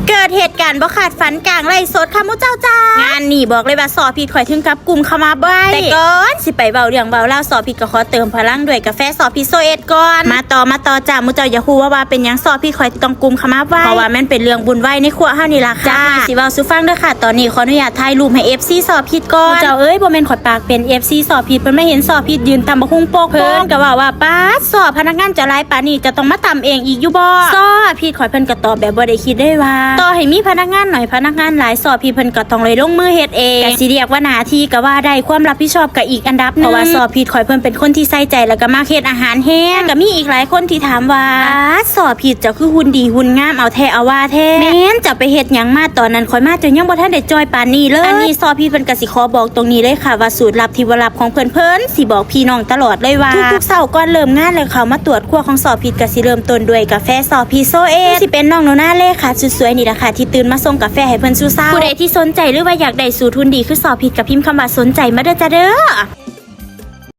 ເກີດເຫດການບໍ່ຄາດຝັນກາງໄລຟ໌ສົດຄ່ະໝູ່ເຈົ້າຈ້າ. ງານນີ້ບອກເລີຍວ່າຊໍພິດຂ້ອຍເຖິງກັບກຸມເຂົ້າມາບໍ່ໄດ້. ແຕ່ກ່ອນຊິໄປເວົ້າເລື່ອງເວົ້າລາວ ຊໍພິດກໍຂໍເຕີມພະລັງດ້ວຍກາແຟຊໍພິດໂຊເອັດກ່ອນ. ມາຕໍ່ ມາຕໍ່ຈ້າ. ໝູ່ເຈົ້າຢາກຮູ້ວ່າ ວ່າເປັນຫຍັງຊໍພິດຂ້ອຍຕ້ອງກຸມເຂົ້າມາໄວ້? ເພາະວ່າມັນເປັນເລື່ອງວຸ່ນວາຍໃນຄົວເຮົານີ້ລະຄ່ະ. ຈັກໜ້ອຍຊິເວົ້າສູ່ຟັງເດີ້ຄ່ະ. ຕອນນີ້ຂໍອະນຸຍາດຖ່າຍຮູບໃຫ້ເອັຟຊີຊໍພິດກ່ອນ. ໝູ່ເຈົ້າເອີຍ ບໍ່ແມ່ນຂ້ອຍປາກເປັນ ເອັຟຊີຊໍພິດ ເພິ່ນມາເຫັນຊໍພິດຢືນຕຳບັກຫຸ່ງໂປກ ເພິ່ນກໍເວົ້າວ່າ ປາດ ຊໍ ພະນັກງານເຈົ້າຫຼາຍປານນີ້ ເຈົ້າຕ້ອງມາຕຳເອງອີກຢູ່ບໍ່? ຊໍພິດຂ້ອຍເພິ່ນກໍຕອບແບບບໍ່ໄດ້ຄິດເລີຍວ່າ ຕໍ່ໃຫ້ມີພະນັກງານໜ້ອຍພະນັກງານຫຼາຍ ຊໍພິດເພິ່ນກໍຕ້ອງໄດ້ລົງມືເຮັດເອງ. ກໍຊິຮຽກວ່າໜ້າທີ່ກໍວ່າໄດ້ ຄວາມຮັບຜິດຊອບກໍອີກອັນດັບໜຶ່ງ ເພາະວ່າຊໍພິດຂ້ອຍເພິ່ນເປັນຄົນທີ່ໃສ່ໃຈ ແລ້ວກໍມັກເຮັດອາຫານແຮງ. ກໍມີອີກຫຼາຍຄົນທີ່ຖາມວ່າ ປາດ ຊໍພິດ ເຈົ້າຄືຫຸ່ນດີຫຸ່ນງາມ ເອົາແທ້ເອົາວ່າແທ້. ແມ່ນ ເຈົ້າໄປເຮັດຫຍັງມາ? ຕອນນັ້ນຂ້ອຍມາ ເຈົ້າຍັງບໍ່ທັນໄດ້ຈ່ອຍປານນີ້ເລີຍ. ອັນນີ້ຊໍພິດເພິ່ນກໍຊິຂໍບອກຕົງນີ້ເລີຍຄ່ະວ່າ ສູດລັບທີ່ບໍ່ລັບຂອງເພິ່ນ ເພິ່ນຊິບອກພີ່ນ້ອງຕະຫຼອດເລີຍວ່າ ທຸກໆເຊົ້າກ່ອນເລີ່ມງານ ແລ້ວເຂົ້າມາຕວດຄົວຂອງຊໍພິດ ກໍຊິເລີ່ມຕົ້ນດ້ວຍກາແຟຊໍພິດໂຊເອັດ. ຊິເປັນນ້ອງໜູນາເລຂາສຸດສວຍນີ້ລະຄ່ະ ທີ່ຕື່ນມາສົ່ງກາແຟໃຫ້ເພິ່ນສູ່ເຊົ້າ. ຜູ້ໃດທີ່ສົນໃຈ ຫຼືວ່າຢາກໄດ້ສູດຫຸ່ນດີຄືຊໍພິດ ກໍພິມຄຳວ່າສົນໃຈມາເດີ້ຈ້າເດີ້.